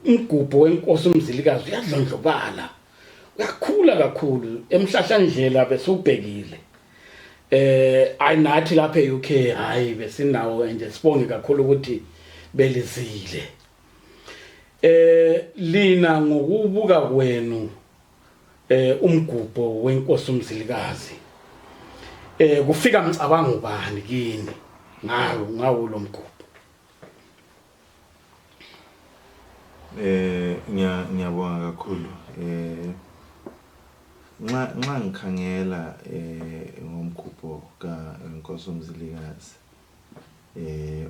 Umgubho wenkosi uMzilikazi uyadlondlobala, uyakhula kakhulu emhlahlandlela besubhekile. Ayi nathi lapha eUK hayi besinawo nje, sibonge kakhulu ukuthi belizile. Lina ngokubuka kwenu umgubho wenkosi uMzilikazi, kufika mcabango bani kini ngawo lo mgubho? Ngiyabonga kakhulu. Nxa ngikhangela ngomgubho kaNkosi uMzilikazi,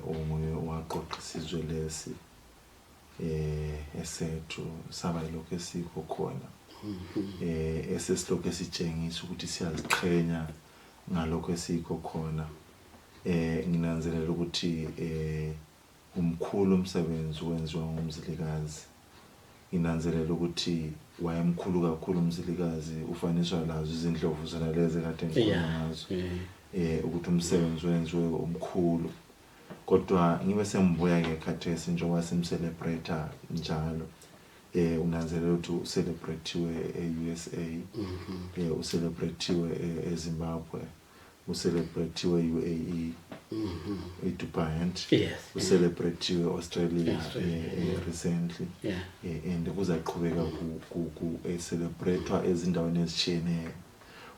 onguye owaqoqa isizwe lesi esethu saba yilokhu esikho khona, esesilokhu esitshengisa ukuthi siyaziqhenya ngalokho esikho khona. Nginanzelela ukuthi umkhulu umsebenzi wenziwa nguMzilikazi. Nginanzelela ukuthi wayemkhulu kakhulu uMzilikazi, ufaniswa lazo izindlovu zona lezi kade ngikhuluma ngazo, ukuthi umsebenzi wenziwe omkhulu. Kodwa ngibe sengibuya ke khathesi njengoba simcelebrate njalo, unanzelela ukuthi ucelebratiwe e-USA, ucelebratiwe eZimbabwe, ucelebratiwe UAE, eDubai and ucelebratiwe Australia recently, and kuzaqhubeka ku celebratewa ezindaweni ezitshiyeneyo.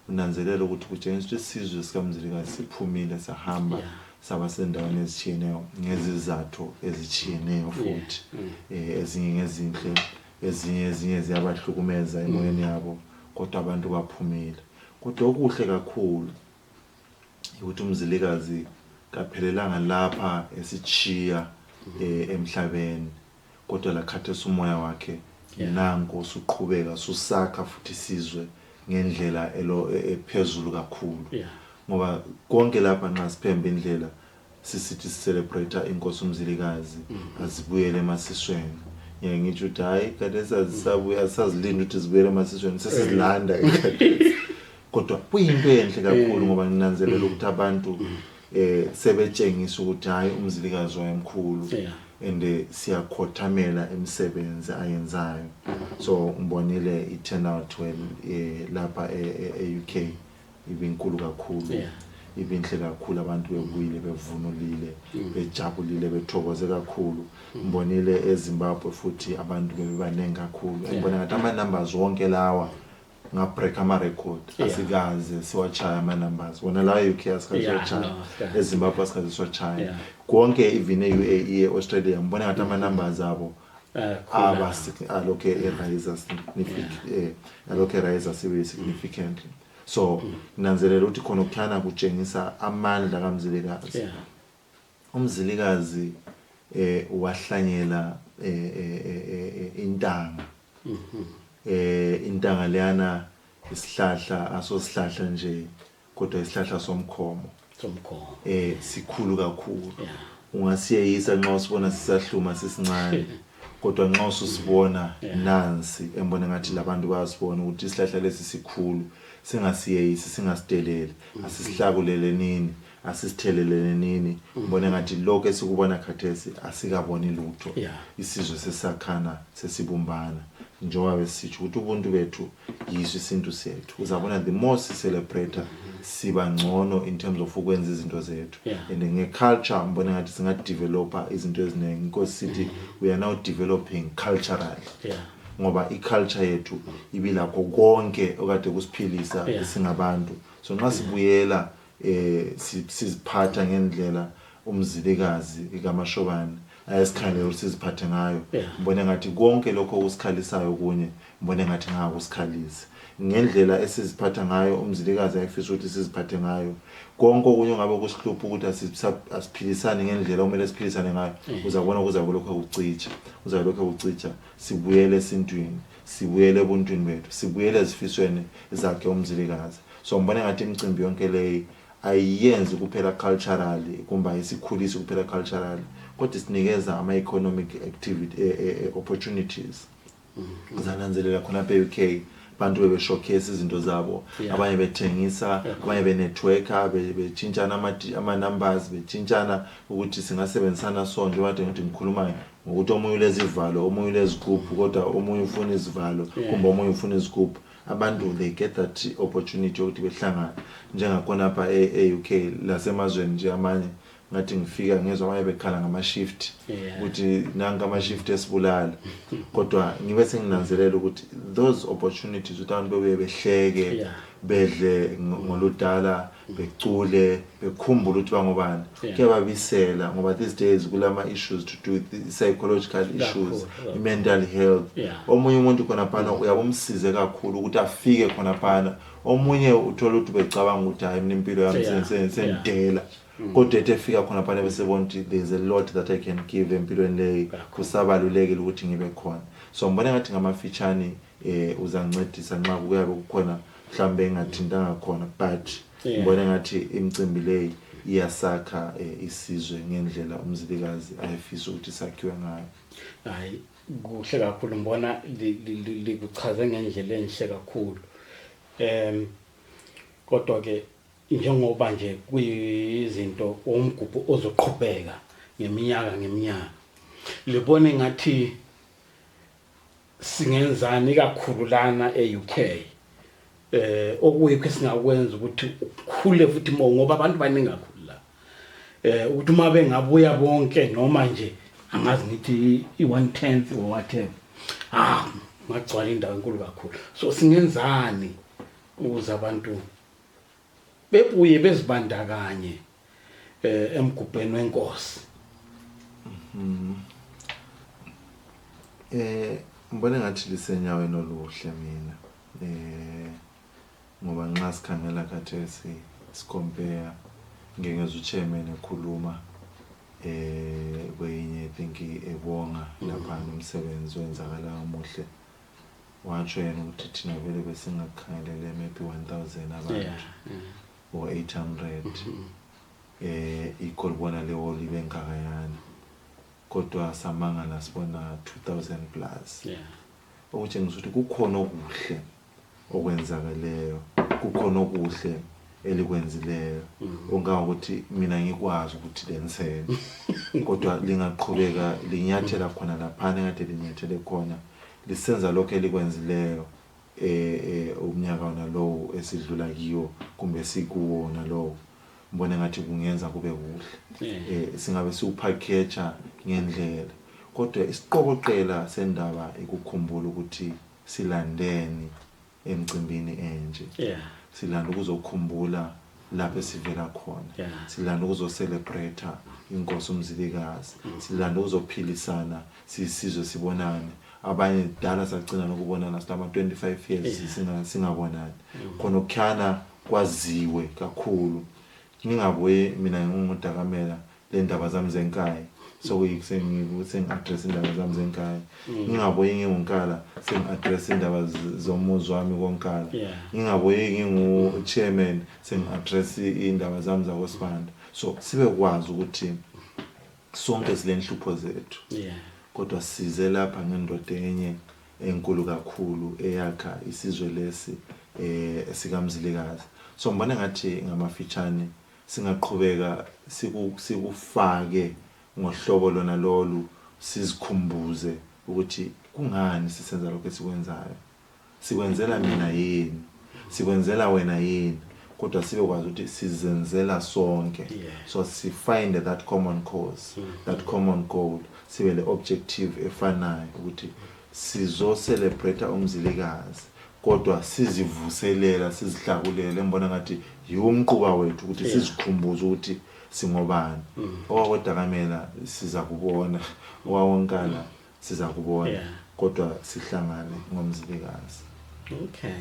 Unanzelela ukuthi kutshengisa ukuthi isizwe sikaMzilikazi siphumile sahamba, saba sendaweni ezitshiyeneyo ngezizatho ezitshiyeneyo futhi, ezinye ngezinhle, ezinye ziyabahlukumeza emoyeni yabo, kodwa abantu baphumile. Kodwa okuhle kakhulu ukuthi uMzilikazi kaphelelanga lapha esitshiya emhlabeni, kodwa lakhathesi umoya wakhe nanko usuqhubeka susakha futhi isizwe ngendlela ephezulu kakhulu. Ngoba konke lapha nxa siphemba indlela sisithi sicelebrate inkosi uMzilikazi, azibuyele emasisweni. Ngiye ngitsho ukuthi hayi, khathesi azisabuya, asisazilindi ukuthi zibuyele emasisweni, sesizilanda khathesi. Kodwa kuyinto enhle kakhulu ngoba nginanzelela ukuthi abantu sebetshengisa ukuthi hayi, uMzilikazi wayemkhulu, and siyakhothamela imisebenzi ayenzayo. So ngibonile i-turnout well lapha e-UK ibinkulu kakhulu, ibinhle kakhulu, abantu bebuyile bevunulile, bejabulile, bethokoze kakhulu. Ngibonile eZimbabwe futhi abantu bebebaningi kakhulu. Ngibona ngathi ama-numbers wonke lawa nga-break ama-record, asikaze siwachaya ama-numbers wona la e-UK, asikaze siwachaya. No, asikaze. eZimbabwe asikaze siwachaya konke, even e-UAE, e-Australia, ngibona ngathi ama-numbers abo khula. Aba alokhu e-rise significant, alokhu e-rise sibe significantly. So nginanzelela ukuthi khona okuthana kutshengisa amandla kaMzilikazi. UMzilikazi wahlanyela intanga. Intanga leyana isihlahla asosihlahla nje, kodwa isihlahla somkhomo. Somkhomo. Sikhulu kakhulu, ungasiyeyisa nxa usibona sisahluma sisincane, kodwa nxa ususibona nansi embona ngathi labantu bayasibona ukuthi isihlahla lesi sikhulu, singasiyeyisi, singasideleli, asisihlakulele nini, asisithelelele nini. Ngibone ngathi lokho esikubona khathesi asikaboni lutho. Isizwe sesakhana, sesibumbana, njengoba besitsho ukuthi ubuntu bethu yiso isintu sethu. Uzabona the more sicelebrate siba ngcono in terms of ukwenza izinto zethu, and nge-culture ngibona ngathi singadevelopa izinto eziningi. Inkosi sithi we are now developing culturally, ngoba i-culture yethu ibilakho konke okade kusiphilisa singabantu. So nxa sibuyela siziphatha ngendlela uMzilikazi kaMashobane ayesikhangelela ukuthi siziphathe ngayo, ngibone ngathi konke lokho okusikhalisayo kunye, ngibone ngathi ngakusikhalisi ngendlela esiziphatha ngayo uMzilikazi ayefisa ukuthi siziphathe ngayo. Konke okunye ongabe kusihlupha ukuthi asiphilisani ngendlela okumele siphilisane ngayo, uzabona kuzabe lokhu kucitsha, kuzabe lokhu kucitsha. Sibuyele esintwini, sibuyele ebuntwini bethu, sibuyele ezifisweni zakhe uMzilikazi. So ngibona ngathi imicimbi yonke leyi ayiyenzi kuphela culturally kumbe ayisikhulisi kuphela culturally, kodwa isinikeza ama-economic activity opportunities. Zananzelela khonapha e-UK abantu bebe-showcase izinto zabo, abanye bethengisa, abanye benetworka, betshintshana ama-numbers, betshintshana ukuthi singasebenzisana. So njengoba kade ngithi ngikhuluma Ngokuthi omunye ulezivalo, omunye ulezigubhu, kodwa omunye ufuna izivalo kumbe omunye ufuna izigubhu. Abantu they get that opportunity yokuthi behlangane njengakhonapha e-UK lasemazweni nje amanye. Ngathi ngifika ngezwa abanye bekhala ngama-shift ukuthi nanka ama-shift esibulala, kodwa ngibe senginanzelela ukuthi those opportunities ukuthi abantu bebuye behleke, bedle ngoludala, becule, bekhumbule ukuthi bangobani, kuyababisela, ngoba these days kulama issues to do with the psychological issues, i-mental health. Omunye umuntu khonaphana uyabumsize kakhulu ukuthi afike khonaphana. Omunye uthola ukuthi becabanga ukuthi hayi, mina impilo yami sengidela, kodwa ethi efika khonaphana bese bona ukuthi there's a lot that I can give empilweni leyi, kusabalulekile ukuthi ngibe khona. So ngibona ngathi ngamafitshane uzancedisa nxa kuyabe kukhona mhlawumbe engathintanga khona, but ngibona ngathi imicimbi leyi iyasakha isizwe ngendlela uMzilikazi ayefisa ukuthi sakhiwe ngayo. Hayi, kuhle kakhulu. Ngibona likuchaze ngendlela enhle kakhulu. Kodwa ke njengoba nje kuyizinto umgubho ozoqhubeka ngeminyaka ngeminyaka, libone ngathi singenzani kakhulu lana e-UK okuyikho esingakwenza ukuthi ukhule futhi mo, ngoba abantu baningi kakhulu la, ukuthi uma bengabuya bonke noma nje angazi ngithi i-1/10 or whatever, ah, ngagcwala indawo enkulu kakhulu. So singenzani ukuze abantu bebuye bezibandakanye emgubheni wenkosi? Ngibona ngathi lisenyaweni oluhle mina, ngoba nxa sikhangela khathesi, sicompare, ngeke ngezwe uchairman ekhuluma kweyinye, I think ebonga lapha nomsebenzi wenzakala omuhle, watsho yena ukuthi thina vele besingakhangelele maybe 1000 abantu or 800, ikho libona le hall ibe ngakayana, kodwa samangala sibona 2000 plus, okutshengisa ukuthi kukhona okuhle okwenzakeleyo, kukhona okuhle elikwenzileyo ongangokuthi mina ngikwazi ukuthi lenzeni. Kodwa lingaqhubeka linyathela khona laphana ekade linyathele khona, lisenza lokho elikwenzileyo umnyaka wona lowo esidlula kiwo kumbe sikuwo wona lowo, ngibone ngathi kungenza kube kuhle. Singabe siwupackage ngendlela, kodwa isiqokoqela sendaba ikukhumbula ukuthi silandeni emcimbini enje. Silanda ukuzokhumbula lapho esivela khona. Silanda ukuzocelebrate inkosi uMzilikazi. Silanda ukuzophilisana sisizwe, sibonane. Abanye dala sagcina nokubonana, silama 25 years singabonani. Khona okukhana kwaziwe kakhulu. Ngingabuye mina nginguDakamela, le ndaba zami zenkayi sengi-address indaba zami zenkayi. Ngingabuye nginguNkala, sengi-address indaba zomuzi wami koNkala. Ngingabuye ngingu-chairman, sengi-address indaba zami zakoSibanda. So sibe kwazi ukuthi sonke sile nhlupho zethu, kodwa size lapha ngendoda enye enkulu kakhulu eyakha isizwe lesi sikaMzilikazi. So ngibona ngathi ngamafitshane singaqhubeka sikufake ngohlobo lona lolu, sizikhumbuze ukuthi kungani sisenza lokho esikwenzayo. Sikwenzela mina yini? Sikwenzela wena yini? Kodwa sibe kwazi ukuthi sizenzela sonke. So si find that common cause, that common goal, sibe le objective efanayo ukuthi sizo celebrate uMzilikazi, kodwa sizivuselela, sizihlakulela. Engibona ngathi yiwo umquba wethu ukuthi sizikhumbuze ukuthi singobani. OwakwaDakamela siza kubona, owawoNkala siza kubona, kodwa sihlangane ngoMzilikazi. Okay.